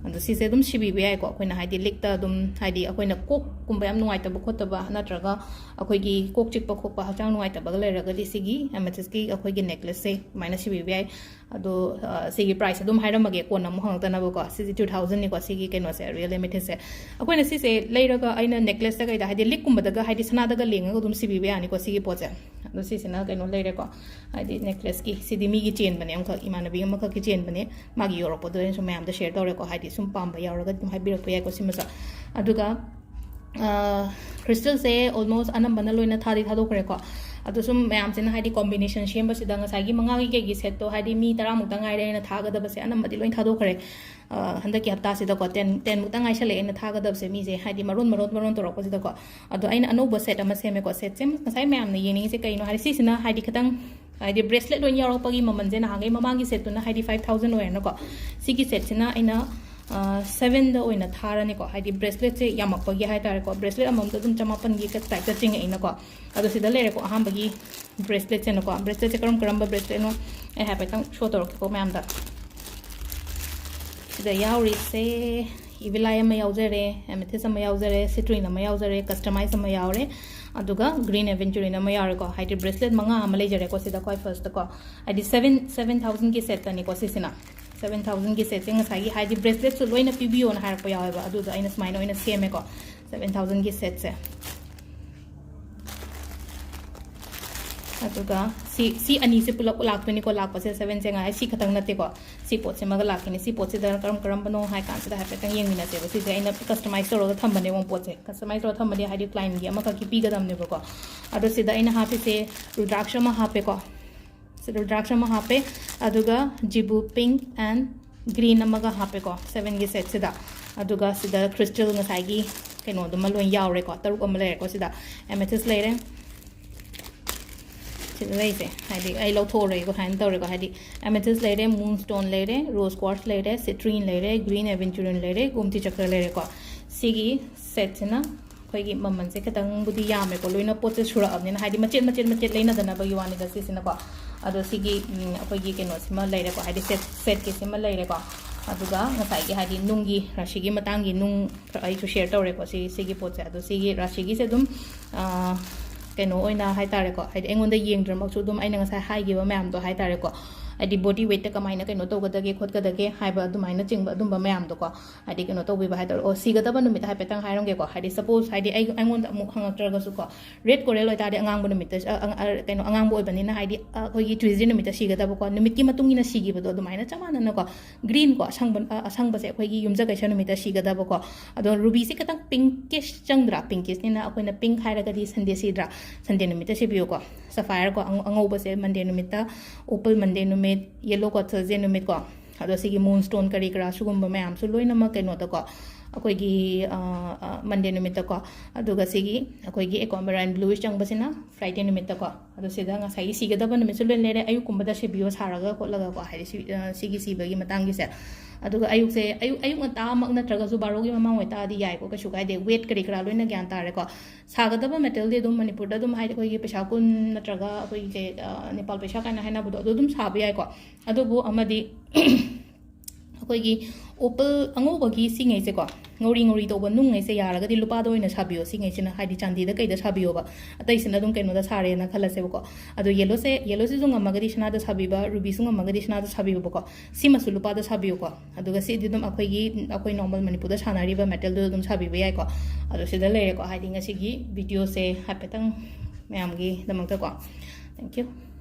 ꯑꯗꯣ ꯁꯤꯁꯦ ꯑꯗꯨꯝ ꯁꯤꯕꯤꯕ ꯌꯥꯏꯀꯣ ꯑꯩꯈꯣꯏꯅ, ꯍꯥꯏꯗꯤ ꯂꯤꯛꯇ ꯑꯗꯨꯝ, ꯍꯥꯏꯗꯤ ꯑꯩꯈꯣꯏꯅ ꯀꯣꯛꯀꯨꯝꯕ ꯌꯥꯝ ꯅꯨꯡꯉꯥꯏꯇꯕ ꯈꯣꯠꯇꯕ, ꯅꯠꯇ꯭ꯔꯒ ꯑꯩꯈꯣꯏꯒꯤ ꯀꯣꯛ ꯆꯤꯛꯄ ꯈꯣꯠꯄ, ꯍꯛꯆꯥꯡ ꯅꯨꯡꯉꯥꯏꯇꯕꯒ ꯂꯩꯔꯒꯗꯤ ꯁꯤꯒꯤ amethyst ꯀꯤ ꯑꯩꯈꯣꯏꯒꯤ necklace ꯁꯦ ꯑꯗꯨꯃꯥꯏꯅ ꯁꯤꯕꯤꯕ ꯌꯥꯏ꯫ ꯑꯗꯣ, ꯑ, ꯁꯤꯒꯤ price ꯑꯗꯨꯝ ꯍꯥꯏꯔꯝꯃꯒꯦ, ꯀꯣꯟꯅ ꯑꯃꯨꯛ ꯍꯪꯉꯛꯇꯅꯕꯀꯣ꯫ ꯁꯤꯁꯦ two thousand ꯅꯤꯀꯣ, ꯁꯤꯒꯤ ꯀꯩꯅꯣꯁꯦ, real amethyst ꯁꯦ꯫ ꯑꯩꯈꯣꯏꯅ ꯁꯤꯁꯦ ꯂꯩꯔꯒ ꯑꯩꯅ necklace ꯇ ꯀꯩꯗ, ꯍꯥꯏꯗꯤ ꯂꯤꯛꯀꯨꯝꯕꯗꯒ, ꯍꯥꯏꯗꯤ ꯁꯅꯥꯗꯒ ꯂꯦꯡꯉꯒ ꯑꯗꯨꯝ ꯁꯤꯕꯤꯕ ꯌꯥꯅꯤꯀꯣ ꯁꯤꯒꯤ ꯄꯣꯠꯁꯦ꯫ ꯑꯗꯣ ꯁꯤꯁꯤꯅ ꯀꯩꯅꯣ ꯂꯩꯔꯦꯀꯣ, ꯍꯥꯏꯗꯤ necklace ꯀꯤ, ꯁꯤꯗꯤ ꯃꯤꯒꯤ ꯆꯦꯟꯕꯅꯦ, ꯑꯃꯈꯛ ꯏꯃꯥꯟꯅꯕꯤ ꯑꯃꯈꯛꯀꯤ ꯆꯦꯟꯕꯅꯦ, ꯃꯥꯒꯤ ꯌꯧꯔꯛꯄꯗꯣ ꯑꯩꯅ ꯁꯨꯝ ꯃꯌꯥꯝꯗ share ꯇꯧꯔꯦꯀꯣ, ꯍꯥꯏꯗꯤ ꯁꯨꯝ ꯄꯥꯝꯕ ꯌꯥꯎꯔꯒꯗꯤ ꯑꯗꯨꯝ ꯍꯥꯏꯕꯤꯔꯛꯄ ꯌꯥꯏꯀꯣ ꯁꯤꯃꯁꯨ꯫ ꯑꯗꯨꯒ, ꯑ, crystal ꯁꯦ almost ꯑꯅꯝꯕꯅ ꯂꯣꯏꯅ ꯊꯥꯗꯤ ꯊꯥꯗꯣꯛꯈ꯭ꯔꯦꯀꯣ꯫ ꯑꯗꯣ ꯁꯨꯝ ꯃꯌꯥꯝꯁꯤꯅ ꯍꯥꯏꯗꯤ combination ꯁꯦꯝꯕꯁꯤꯗ ꯉꯁꯥꯏꯒꯤ ꯃꯉꯥꯒꯤ ꯀꯩꯒꯤ set ꯇꯣ, ꯍꯥꯏꯗꯤ ꯃꯤ ꯇꯔꯥꯃꯨꯛꯇ ꯉꯥꯏꯔꯦ ꯑꯩꯅ ꯊꯥꯒꯗꯕꯁꯦ, ꯑꯅꯝꯕꯗꯤ ꯂꯣꯏ ꯊꯥꯗꯣꯛꯈ꯭ꯔꯦ꯫ ꯑ, ꯍꯟꯗꯛꯀꯤ ꯍꯞꯇꯥꯁꯤꯗꯀꯣ, ten, ten ꯃꯨꯛꯇ ꯉꯥꯏꯁꯜꯂꯛꯑꯦ ꯑꯩꯅ ꯊꯥꯒꯗꯕꯁꯦ ꯃꯤꯁꯦ, ꯍꯥꯏꯗꯤ ꯃꯔꯣꯟ, ꯃꯔꯣꯟ, ꯃꯔꯣꯟ ꯇꯧꯔꯛꯄꯁꯤꯗꯀꯣ꯫ ꯑꯗꯣ ꯑꯩꯅ ꯑꯅꯧꯕ set ꯑꯃ ꯁꯦꯝꯃꯦꯀꯣ꯫ Set ꯁꯦ ꯉꯁꯥꯏ ꯃꯌꯥꯝꯅ ꯌꯦꯡꯅꯤꯡꯉꯤꯁꯦ ꯀꯩꯅꯣ ꯍꯥꯏꯔꯗꯤ, ꯁꯤꯁꯤꯅ ꯍꯥꯏꯗꯤ ꯈꯤꯇꯪ ꯍꯥꯏꯗꯤ ꯕ꯭ꯔꯦꯁꯂꯦꯠ ꯂꯣꯏꯅ ꯌꯥꯎꯔꯛꯄꯒꯤ ꯃꯃꯜꯁꯦ ꯅꯍꯥꯟꯈꯩ ꯃꯃꯥꯡꯒꯤ ꯁꯦꯠꯇꯨꯅ ꯍꯥꯏꯗꯤ ꯐꯥꯏꯚ ꯊꯥꯎꯖꯟ ꯑꯣꯏꯔꯦꯅꯀꯣ, ꯁꯤꯒꯤ ꯁꯦꯠꯁꯤꯅ ꯑꯩꯅ ꯁꯕꯦꯟꯗ ꯑꯣꯏꯅ ꯊꯥꯔꯅꯤꯀꯣ꯫ ꯍꯥꯏꯗꯤ ꯕ꯭ꯔꯦꯁꯂꯦꯠꯁꯦ ꯌꯥꯝꯃꯛꯄꯒꯤ ꯍꯥꯏ ꯇꯥꯔꯦꯀꯣ, ꯕ꯭ꯔꯦꯁꯂꯦꯠ ꯑꯃꯃꯝꯗ ꯑꯗꯨꯝ ꯆꯃꯥꯄꯟꯒꯤ ꯇꯥꯏꯞꯇ ꯆꯤꯡꯉꯛꯏꯅꯀꯣ꯫ ꯑꯗꯣ ꯁꯤꯗ ꯂꯩꯔꯦꯀꯣ ꯑꯍꯥꯟꯕꯒꯤ ꯕ꯭ꯔꯦꯁꯂꯦꯠꯁꯦꯅꯀꯣ꯫ ꯕ꯭ꯔꯦꯁꯂꯦꯠꯁꯦ ꯀꯔꯝ ꯀꯔꯝꯕ ꯕ꯭ꯔꯦꯁꯂꯦꯠꯅꯣ ꯑꯩ ꯍꯥꯏꯐꯦꯠꯇꯪ ꯁꯣ ꯇꯧꯔꯛꯀꯦꯀꯣ ꯃꯌꯥꯝꯗ꯫ ꯁꯤꯗ ꯌꯥꯎꯔꯤꯁꯦ ꯏꯚꯤꯂꯥꯏ ꯑꯃ ꯌꯥꯎꯖꯔꯦ, ꯑꯦꯃꯦꯊꯤꯁ ꯑꯃ ꯌꯥꯎꯖꯔꯦ, ꯁꯤꯇ꯭ꯔꯤꯟ ꯑꯃ ꯌꯥꯎꯖꯔꯦ, ꯀꯁꯇꯃꯥꯏꯖ ꯑꯃ ꯌꯥꯎꯔꯦ, ꯑꯗꯨꯒ ꯒ꯭ꯔꯤꯟ ꯑꯦꯚꯦꯟꯆꯨꯔꯤꯟ ꯑꯃ ꯌꯥꯎꯔꯦꯀꯣ꯫ ꯍꯥꯏꯗꯤ ꯕ꯭ꯔꯦꯁꯂꯦꯠ ꯃꯉꯥ ꯑꯃ ꯂꯩꯖꯔꯦꯀꯣ ꯁꯤꯗ ꯈ꯭ꯋꯥꯏ ꯐꯥꯔꯁꯇꯀꯣ꯫ ꯍꯥꯏꯗꯤ ꯁꯕꯦꯟ ꯁꯕꯦꯟ ꯊꯥꯎꯖꯟꯒꯤ ꯁꯦꯠꯇꯅꯤꯀꯣ ꯁꯤꯁꯤꯅ꯫ ꯁꯕꯦꯟ ꯊꯥꯎꯖꯟꯒꯤ ꯁꯦꯠꯁꯦ ꯉꯁꯥꯏꯒꯤ ꯍꯥꯏꯗꯤ ꯕ꯭ꯔꯦꯁꯂꯦꯠꯁꯨ ꯂꯣꯏꯅ ꯄꯤꯕꯤꯌꯣꯅ ꯍꯥꯏꯔꯛꯄ ꯌꯥꯎꯋꯦꯕ, ꯑꯗꯨꯗ ꯑꯩꯅ ꯁꯨꯃꯥꯏꯅ ꯑꯣꯏꯅ ꯁꯦꯝꯃꯦꯀꯣ ꯁꯕꯦꯟ ꯊꯥꯎꯖꯟꯒꯤ ꯁꯦꯠꯁꯦ꯫ ꯑꯗꯨꯒ ꯁꯤ ꯁꯤ ꯑꯅꯤꯁꯦ ꯄꯨꯂꯞ ꯂꯥꯛꯇꯣꯏꯅꯤꯀꯣ꯫ ꯂꯥꯛꯄꯁꯦ ꯁꯕꯦꯟꯁꯦ ꯉꯥꯏ ꯁꯤ ꯈꯛꯇꯪ ꯅꯠꯇꯦꯀꯣ, ꯁꯤ ꯄꯣꯠꯁꯤꯃꯒ ꯂꯥꯛꯈꯤꯅꯤ꯫ ꯁꯤ ꯄꯣꯠꯁꯤꯗ ꯀꯔꯝ ꯀꯔꯝꯕꯅꯣ ꯍꯥꯏ ꯀꯥꯟꯁꯤꯗ ꯍꯥꯏꯐꯦꯠꯇꯪ ꯌꯦꯡꯃꯤꯟꯅꯁꯦꯕ꯫ ꯁꯤꯁꯦ ꯑꯩꯅ ꯀꯁꯇꯃꯥꯏꯖ ꯇꯧꯔꯒ ꯊꯝꯕꯅꯦꯕ ꯄꯣꯠꯁꯦ꯫ ꯀꯁꯇꯃꯥꯏꯖ ꯇꯧꯔꯒ ꯊꯝꯕꯗꯤ ꯍꯥꯏꯗꯤ ꯀ꯭ꯂꯥꯏꯟꯒꯤ ꯑꯃꯈꯛꯀꯤ ꯄꯤꯒꯗꯕꯅꯦꯕꯀꯣ꯫ ꯑꯗꯣ ꯁꯤꯗ ꯑꯩꯅ ꯍꯥꯞꯄꯤꯁꯦ ꯔꯨꯗ꯭ꯔꯥꯛꯁ ꯑꯃ ꯍꯥꯞꯄꯦꯀꯣ, ꯁꯤꯗ ꯔꯨꯗ꯭ꯔꯥꯛꯁ ꯑꯃ ꯍꯥꯞꯄꯦ, ꯑꯗꯨꯒ ꯖꯤꯕꯨ ꯄꯤꯡ ꯑꯦꯟ ꯒ꯭ꯔꯤꯟ ꯑꯃꯒ ꯍꯥꯞꯄꯦꯀꯣ ꯁꯕꯦꯟꯒꯤ ꯁꯦꯠꯁꯤꯗ꯫ ꯑꯗꯨꯒ ꯁꯤꯗ ꯀ꯭ꯔꯤꯁꯇꯜ ꯉꯁꯥꯏꯒꯤ ꯀꯩꯅꯣꯗꯨꯃ ꯂꯣꯏ ꯌꯥꯎꯔꯦꯀꯣ, ꯇꯔꯨꯛ ꯑꯃ ꯂꯩꯔꯦꯀꯣ ꯁꯤꯗ꯫ ꯑꯦꯃꯦꯊꯤꯁ ꯂꯩꯔꯦ, ꯁꯤꯗ ꯂꯩꯁꯦ ꯍꯥꯏꯗꯤ ꯑꯩ ꯂꯧꯊꯣꯛꯑꯔꯣꯏꯒꯦꯀꯣ ꯁꯨꯃꯥꯏꯅ ꯇꯧꯔꯦꯀꯣ꯫ ꯍꯥꯏꯗꯤ ꯑꯦꯃꯦꯊꯤꯁ ꯂꯩꯔꯦ, ꯃꯨꯟ ꯁ꯭ꯇꯣꯟ ꯂꯩꯔꯦ, ꯔꯣꯁ ꯀ꯭ꯋꯥꯔꯠꯁ ꯂꯩꯔꯦ, ꯁꯤꯇ꯭ꯔꯤꯟ ꯂꯩꯔꯦ, ꯒ꯭ꯔꯤꯟ ꯑꯦꯚꯦꯟꯆꯨꯔꯤꯟ ꯂꯩꯔꯦ, ꯒꯣꯃꯇꯤ ꯆꯀ꯭ꯔ ꯂꯩꯔꯦꯀꯣ꯫ ꯁꯤꯒꯤ ꯁꯦꯠꯁꯤꯅ ꯑꯩꯈꯣꯏꯒꯤ ꯃꯃꯜꯁꯦ ꯈꯤꯇꯪꯕꯨꯗꯤ ꯌꯥꯝꯃꯦꯀꯣ, ꯂꯣꯏꯅ ꯄꯣꯠꯁꯦ ꯁꯨꯔꯛꯑꯕꯅꯤꯅ, ꯍꯥꯏꯗꯤ ꯃꯆꯦꯠ ꯃꯆꯦꯠ ꯃꯆꯦꯠ ꯂꯩꯅꯗꯅꯕꯒꯤ ꯋꯥꯅꯤꯗ ꯁꯤꯁꯤꯅꯀꯣ꯫ ꯑꯗꯣ ꯁꯤꯒꯤ ꯎꯝ, ꯑꯩꯈꯣꯏꯒꯤ ꯀꯩꯅꯣꯁꯤꯃ ꯂꯩꯔꯦꯀꯣ, ꯍꯥꯏꯗꯤ ꯁꯦꯠ ꯁꯦꯠꯀꯤꯁꯤꯃ ꯂꯩꯔꯦꯀꯣ꯫ ꯑꯗꯨꯒ ꯉꯁꯥꯏꯒꯤ ꯍꯥꯏꯗꯤ ꯅꯨꯡꯒꯤ, ꯔꯥꯁꯤꯒꯤ ꯃꯇꯥꯡꯒꯤ ꯅꯨꯡ ꯑꯩꯁꯨ ꯁꯤꯌꯔ ꯇꯧꯔꯦꯀꯣ ꯁꯤ ꯁꯤꯒꯤ ꯄꯣꯠꯁꯦ꯫ ꯑꯗꯣ ꯁꯤꯒꯤ ꯔꯥꯁꯤꯒꯤꯁꯦ ꯑꯗꯨꯝ ꯑꯥ, ꯀꯩꯅꯣ ꯑꯣꯏꯅ ꯍꯥꯏ ꯇꯥꯔꯦꯀꯣ, ꯍꯥꯏꯗꯤ ꯑꯩꯉꯣꯟꯗ ꯌꯦꯡꯗ꯭ꯔꯃꯛꯁꯨ ꯑꯗꯨꯝ ꯑꯩꯅ ꯉꯁꯥꯏ ꯍꯥꯏꯈꯤꯕ ꯃꯌꯥꯝꯗꯣ ꯍꯥꯏ ꯇꯥꯔꯦꯀꯣ, ꯍꯥꯏꯗꯤ ꯕꯣꯗꯤ ꯋꯦꯠꯇ ꯀꯃꯥꯏꯅ ꯀꯩꯅꯣ ꯇꯧꯒꯗꯒꯦ ꯈꯣꯠꯀꯗꯒꯦ ꯍꯥꯏꯕ ꯑꯗꯨꯃꯥꯏꯅ ꯆꯤꯡꯕ ꯑꯗꯨꯝꯕ ꯃꯌꯥꯝꯗꯣꯀꯣ꯫ ꯍꯥꯏꯗꯤ ꯀꯩꯅꯣ ꯇꯧꯕꯤꯕ ꯍꯥꯏ ꯇꯥꯔꯦ꯫ ꯑꯣ, ꯁꯤꯒꯗꯕ ꯅꯨꯃꯤꯠꯇ ꯍꯥꯏꯐꯦꯠꯇꯪ ꯍꯥꯏꯔꯝꯒꯦꯀꯣ꯫ ꯍꯥꯏꯗꯤ ꯁꯄꯣꯁ ꯍꯥꯏꯗꯤ ꯑꯩ ꯑꯩꯉꯣꯟꯗ ꯑꯃꯨꯛ ꯍꯪꯉꯛꯇ꯭ꯔꯒꯁꯨꯀꯣ, ꯔꯦꯗ ꯀꯣꯔꯦꯜ ꯑꯣꯏꯇꯥꯔꯗꯤ ꯑꯉꯥꯡꯕ ꯅꯨꯃꯤꯠꯇ ꯑ, ꯑ, ꯑ, ꯀꯩꯅꯣ ꯑꯉꯥꯡꯕ ꯑꯣꯏꯕꯅꯤꯅ ꯍꯥꯏꯗꯤ ꯑ, ꯑꯩꯈꯣꯏꯒꯤ ꯇ꯭ꯌꯨꯁꯗꯦ ꯅꯨꯃꯤꯠꯇ ꯁꯤꯒꯗꯕꯀꯣ, ꯅꯨꯃꯤꯠꯀꯤ ꯃꯇꯨꯡ ꯏꯟꯅ ꯁꯤꯈꯤꯕꯗꯣ ꯑꯗꯨꯃꯥꯏꯅ ꯆꯞ ꯃꯥꯟꯅꯅꯀꯣ꯫ ꯒ꯭ꯔꯤꯟ ꯀꯣ, ꯑꯁꯪꯕ ꯑ, ꯑꯁꯪꯕꯁꯦ ꯑꯩꯈꯣꯏꯒꯤ ꯌꯨꯝꯖꯀꯩꯁ ꯅꯨꯃꯤꯠꯇ ꯁꯤꯒꯗꯕꯀꯣ꯫ ꯑꯗꯣ ꯔꯨꯕꯤꯁꯦ ꯈꯤꯇꯪ ꯄꯤꯡꯀꯤꯁ ꯆꯪꯗ꯭ꯔꯥ? ꯄꯤꯡꯀꯤꯁꯅꯤꯅ ꯑꯩꯈꯣꯏꯅ ꯄꯤꯡ ꯍꯥꯏꯔꯒꯗꯤ ꯁꯟꯗꯦ ꯁꯤꯗ꯭ꯔꯥ? ꯁꯟꯗꯦ ꯅꯨꯃꯤꯠꯇ ꯁꯤꯕꯤꯌꯨꯀꯣ꯫ ꯁꯐꯥꯌꯔ ꯀꯣ, ꯑꯉꯧ- ꯑꯉꯧꯕꯁꯦ ꯃꯟꯗꯦ ꯅꯨꯃꯤꯠꯇ, ꯑꯣꯄꯜ ꯃꯟꯗꯦ ꯅꯨꯃꯤꯠ, ꯌꯦꯂꯣ ꯀꯣ ꯊꯔꯁꯗꯦ ꯅꯨꯃꯤꯠ ꯀꯣ꯫ ꯑꯗꯣ ꯁꯤꯒꯤ moonstone ꯀꯔꯤ ꯀꯔꯥ ꯁꯤꯒꯨꯝꯕ ꯃꯌꯥꯝꯁꯨ ꯂꯣꯏꯅꯃꯛ ꯀꯩꯅꯣꯗꯀꯣ, ꯑꯩꯈꯣꯏꯒꯤ Monday ꯅꯨꯃꯤꯠꯇꯀꯣ, ꯑꯗꯨꯒ ꯁꯤꯒꯤ ꯑꯩꯈꯣꯏꯒꯤ aquamarine blueish ꯆꯪꯕꯁꯤꯅ Friday ꯅꯨꯃꯤꯠꯇꯀꯣ꯫ ꯑꯗꯣ ꯁꯤꯗ ꯉꯁꯥꯏꯒꯤ ꯁꯤꯒꯗꯕ ꯅꯨꯃꯤꯠꯁꯨ ꯂꯣꯏ ꯂꯩꯔꯦ, ꯑꯌꯨꯛꯀꯨꯝꯕꯗ ꯁꯤꯕꯤꯌꯣ ꯁꯥꯔꯒ ꯈꯣꯠꯂꯒꯀꯣ, ꯍꯥꯏꯗꯤ ꯁꯤ-, ꯑ, ꯁꯤꯒꯤ ꯁꯤꯕꯒꯤ ꯃꯇꯥꯡꯒꯤꯁꯦ꯫ ꯑꯗꯨꯒ ꯑꯌꯨꯛꯁꯦ, ꯑꯌꯨꯛ, ꯑꯌꯨꯛ ꯉꯟꯇꯥꯃꯛ ꯅꯠꯇ꯭ꯔꯒꯁꯨ ꯕꯥꯔꯣꯒꯤ ꯃꯃꯥꯡ ꯑꯣꯏꯇꯥꯔꯗꯤ ꯌꯥꯏꯀꯣ, ꯀꯩꯁꯨ ꯀꯥꯏꯗꯦ꯫ Weight ꯀꯔꯤ ꯀꯔꯥ ꯂꯣꯏꯅ ꯒ꯭ꯌꯥꯟ ꯇꯥꯔꯦꯀꯣ꯫ ꯁꯥꯒꯗꯕ metalꯗꯤ ꯑꯗꯨꯝ ꯃꯅꯤꯄꯨꯔꯗ ꯑꯗꯨꯝ, ꯍꯥꯏꯗꯤ ꯑꯩꯈꯣꯏꯒꯤ ꯄꯩꯁꯥ ꯀꯨꯟ ꯅꯠꯇ꯭ꯔꯒ ꯑꯩꯈꯣꯏꯒꯤ ꯀꯩ, ꯑ, ꯅꯦꯄꯥꯜ ꯄꯩꯁꯥ ꯀꯥꯏꯅ ꯍꯥꯏꯅꯕꯗꯣ, ꯑꯗꯨ ꯑꯗꯨꯝ ꯁꯥꯕ ꯌꯥꯏꯀꯣ꯫ ꯑꯗꯨꯕꯨ ꯑꯃꯗꯤ ꯑꯩꯈꯣꯏꯒꯤ opal ꯑꯉꯧꯕꯒꯤ ꯁꯤꯉꯩꯁꯦꯀꯣ, ꯉꯧꯔꯤ ꯉꯧꯔꯤ ꯇꯧꯕ ꯅꯨꯡꯉꯩꯁꯦ ꯌꯥꯔꯒꯗꯤ ꯂꯨꯄꯥꯗ ꯑꯣꯏꯅ ꯁꯥꯕꯤꯌꯣ꯫ ꯁꯤꯉꯩꯁꯤꯅ, ꯍꯥꯏꯗꯤ ꯆꯥꯟꯗꯤꯗ ꯀꯩꯗ ꯁꯥꯕꯤꯌꯣꯕ, ꯑꯇꯩꯁꯤꯅ ꯑꯗꯨꯝ ꯀꯩꯅꯣꯗ ꯁꯥꯔꯦꯅ ꯈꯜꯂꯁꯦꯕꯀꯣ꯫ ꯑꯗꯣ yellowꯁꯦ, yellowꯁꯤꯁꯨ ꯉꯝꯃꯒꯗꯤ ꯁꯅꯥꯗ ꯁꯥꯕꯤꯕ, rubyꯁꯨ ꯉꯝꯃꯒꯗꯤ ꯁꯅꯥꯗ ꯁꯥꯕꯤꯕꯀꯣ꯫ ꯁꯤꯃꯁꯨ ꯂꯨꯄꯥꯗ ꯁꯥꯕꯤꯌꯨꯀꯣ꯫ ꯑꯗꯨꯒ ꯁꯤꯗꯤ ꯑꯗꯨꯝ ꯑꯩꯈꯣꯏꯒꯤ, ꯑꯩꯈꯣꯏ normal ꯃꯅꯤꯄꯨꯔꯗ ꯁꯥꯟꯅꯔꯤꯕ metalꯗꯨꯗ ꯑꯗꯨꯝ ꯁꯥꯕꯤꯕ ꯌꯥꯏꯀꯣ꯫ ꯑꯗꯣ ꯁꯤꯗ ꯂꯩꯔꯦꯀꯣ, ꯍꯥꯏꯗꯤ ꯉꯁꯤꯒꯤ videoꯁꯦ ꯍꯥꯏꯐꯦꯠꯇꯪ ꯃꯌꯥꯝꯒꯤꯗꯃꯛꯇꯀꯣ꯫ Thank you꯫